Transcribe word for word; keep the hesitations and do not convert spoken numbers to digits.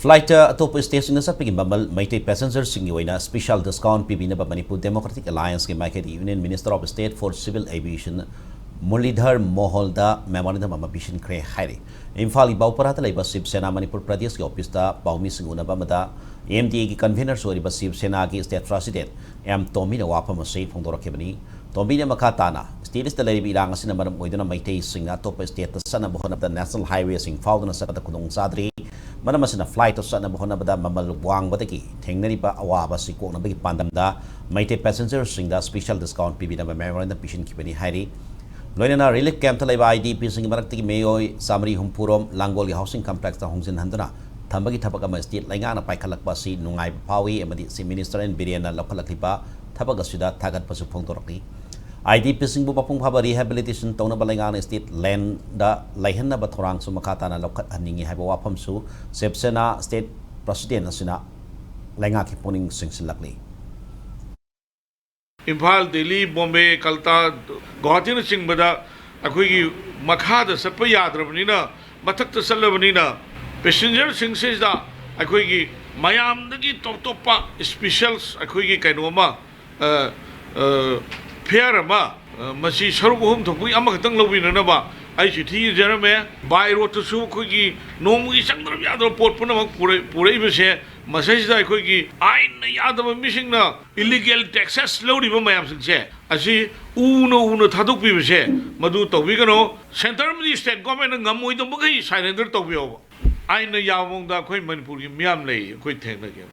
Flight ꯑꯇꯣꯞꯄ stateꯁꯤꯡꯗ ꯆꯠꯄꯒꯤ ꯃꯃꯜ ꯃꯩꯇꯩ passengerꯁꯤꯡꯒꯤ ꯑꯣꯏꯅ special discount ꯄꯤꯕꯤꯅꯕ Manipur Democratic Allianceꯀꯤ ꯃꯥꯏꯀꯩꯗꯒꯤ Union Minister of State for Civil Aviation Muralidhar Moholꯗ memorandum ꯑꯃ ꯄꯤꯁꯤꯟꯈ꯭ꯔꯦ ꯍꯥꯏꯔꯤ꯫ ꯏꯝꯐꯥꯜꯒꯤ ꯕꯥꯎꯄꯔꯥꯗ ꯂꯩꯕ ꯁꯤꯕ ꯁꯦꯅꯥ ꯃꯅꯤꯄꯨꯔ ꯄ꯭ꯔꯗꯦꯁꯀꯤ officeꯇ ꯄꯥꯎꯃꯤꯁꯤꯡ ꯎꯅꯕ ꯑꯃꯗ M D Aꯒꯤ convener ꯑꯣꯏꯔꯤꯕ ꯁꯤꯕ ꯁꯦꯅꯥꯒꯤ state president M ꯇꯣꯝꯕꯤꯅ ꯋꯥꯐꯝ ꯑꯁꯤ ꯐꯣꯡꯗꯣꯔꯛꯈꯤꯕꯅꯤ꯫ ꯇꯣꯝꯕꯤꯅ ꯃꯈꯥ ꯇꯥꯅ, stateꯁꯤꯗ ꯂꯩꯔꯤꯕ ꯏꯔꯥꯡ ꯑꯁꯤꯅ ꯃꯔꯝ ꯑꯣꯏꯗꯨꯅ ꯃꯩꯇꯩꯁꯤꯡꯅ ꯑꯇꯣꯞꯄ stateꯇ ꯆꯠꯅꯕ ꯍꯣꯠꯅꯕꯗ national highwayꯁꯤꯡ ꯐꯥꯎꯗꯨꯅ ꯆꯠꯄꯗ ꯈꯨꯗꯣꯡ ꯆꯥꯗ꯭ꯔꯤ꯫ ꯃꯔꯝ ꯑꯁꯤꯅ flightꯇ ꯆꯠꯅꯕ ꯍꯣꯠꯅꯕꯗ ꯃꯃꯜ ꯋꯥꯡꯕꯗꯒꯤ ꯊꯦꯡꯅꯔꯤꯕ ꯑꯋꯥꯕ ꯑꯁꯤ ꯀꯣꯛꯅꯕꯒꯤ ꯄꯥꯟꯗꯝꯗ ꯃꯩꯇꯩ passengerꯁꯤꯡꯗ special discount ꯄꯤꯕꯤꯅꯕ memorandum ꯄꯤꯁꯤꯟꯈꯤꯕꯅꯤ ꯍꯥꯏꯔꯤ꯫ ꯂꯣꯏꯅꯅ relief campꯇ ꯂꯩꯕ IDPꯁꯤꯡꯒꯤ ꯃꯔꯛꯇꯒꯤ ꯃꯤꯑꯣꯏ ꯆꯥꯃꯔꯤ ꯍꯨꯝꯐꯨ ꯔꯣꯝ ꯂꯥꯡꯒꯣꯜꯒꯤ housing complexꯇ ꯍꯣꯡꯖꯤꯟꯍꯟꯗꯨꯅ ꯊꯝꯕꯒꯤ ꯊꯕꯛ ꯑꯃ state ꯂꯩꯉꯥꯛꯅ ꯄꯥꯏꯈꯠꯂꯛꯄ ꯑꯁꯤ ꯅꯨꯡꯉꯥꯏꯕ ꯐꯥꯎꯏ ꯑꯃꯗꯤ Chief Minister N ꯕꯤꯔꯦꯟꯅ ꯂꯧꯈꯠꯂꯛꯂꯤꯕ ꯊꯕꯛ ꯑꯁꯤꯗ ꯊꯥꯒꯠꯄꯁꯨ ꯐꯣꯡꯗꯣꯔꯛꯂꯤ꯫ IDPꯁꯤꯡꯕꯨ ꯃꯄꯨꯡ ꯐꯥꯕ rehabilitation ꯇꯧꯅꯕ ꯂꯩꯉꯥꯛꯅ state landꯗ ꯂꯩꯍꯟꯅꯕ ꯊꯧꯔꯥꯡꯁꯨ ꯃꯈꯥ ꯇꯥꯅ ꯂꯧꯈꯠꯍꯟꯅꯤꯡꯏ ꯍꯥꯏꯕ ꯋꯥꯐꯝꯁꯨ ꯁꯤꯕ ꯁꯦꯅꯥ state president ꯑꯁꯤꯅ ꯂꯩꯉꯥꯛꯀꯤ ꯄꯨꯛꯅꯤꯡ ꯆꯤꯡꯁꯤꯜꯂꯛꯂꯤ꯫ ꯏꯝꯐꯥꯜ, ꯗꯦꯜꯂꯤ, ꯕꯣꯝꯕꯦ, ꯀꯜꯀꯇꯥ, ꯒꯨꯋꯥꯍꯥꯇꯤꯅꯆꯤꯡꯕꯗ ꯑꯩꯈꯣꯏꯒꯤ ꯃꯈꯥꯗ ꯆꯠꯄ ꯌꯥꯗ꯭ꯔꯕꯅꯤꯅ, ꯃꯊꯛꯇ ꯆꯠꯂꯕꯅꯤꯅ, passengerꯁꯤꯡꯁꯤꯗ ꯑꯩꯈꯣꯏꯒꯤ ꯃꯌꯥꯝꯗꯒꯤ ꯇꯣꯞ ꯇꯣꯞꯄ special ꯑꯩꯈꯣꯏꯒꯤ ꯀꯩꯅꯣ ꯑꯃ, ꯑ, ꯑ, fare ꯑꯃ, ꯑ, ꯃꯁꯤ ꯁꯔꯨꯛ ꯑꯍꯨꯝ ꯊꯣꯛꯄꯒꯤ ꯑꯃꯈꯛꯇꯪ ꯂꯧꯕꯤꯅꯅꯕ ꯑꯩ ꯆꯤꯊꯤ ꯏꯖꯔꯝꯃꯦ꯫ By roadꯇꯁꯨ ꯑꯩꯈꯣꯏꯒꯤ ꯅꯣꯡꯃꯒꯤ ꯆꯪꯗ꯭ꯔꯕ ꯌꯥꯗ꯭ꯔꯕ ꯄꯣꯠ ꯄꯨꯝꯅꯃꯛ ꯄꯨꯔꯛ-, ꯄꯨꯔꯛꯏꯕꯁꯦ, ꯃꯁꯤꯁꯤꯗ ꯑꯩꯈꯣꯏꯒꯤ ꯑꯥꯏꯟꯅ ꯌꯥꯗꯕ ꯃꯤꯁꯤꯡꯅ illegal taxes ꯂꯧꯔꯤꯕ ꯃꯌꯥꯝꯁꯤꯡꯁꯦ ꯑꯁꯤ ꯎꯅ ꯎꯅ ꯊꯥꯗꯣꯛꯄꯤꯕꯁꯦ ꯃꯗꯨ ꯇꯧꯕꯤꯒꯅꯨ꯫ Centre ꯑꯃꯗꯤ state governmentꯅ ꯉꯝꯃꯣꯏꯗꯕ ꯃꯈꯩ surrender ꯇꯧꯕꯤꯌꯣꯕ꯫ ꯑꯥꯏꯟꯅ ꯌꯥꯕ ꯃꯑꯣꯡꯗ ꯑꯩꯈꯣꯏ ꯃꯅꯤꯄꯨꯔꯒꯤ ꯃꯤꯌꯥꯝ ꯂꯩ, ꯑꯩꯈꯣꯏ ꯊꯦꯡꯅꯒꯦ꯫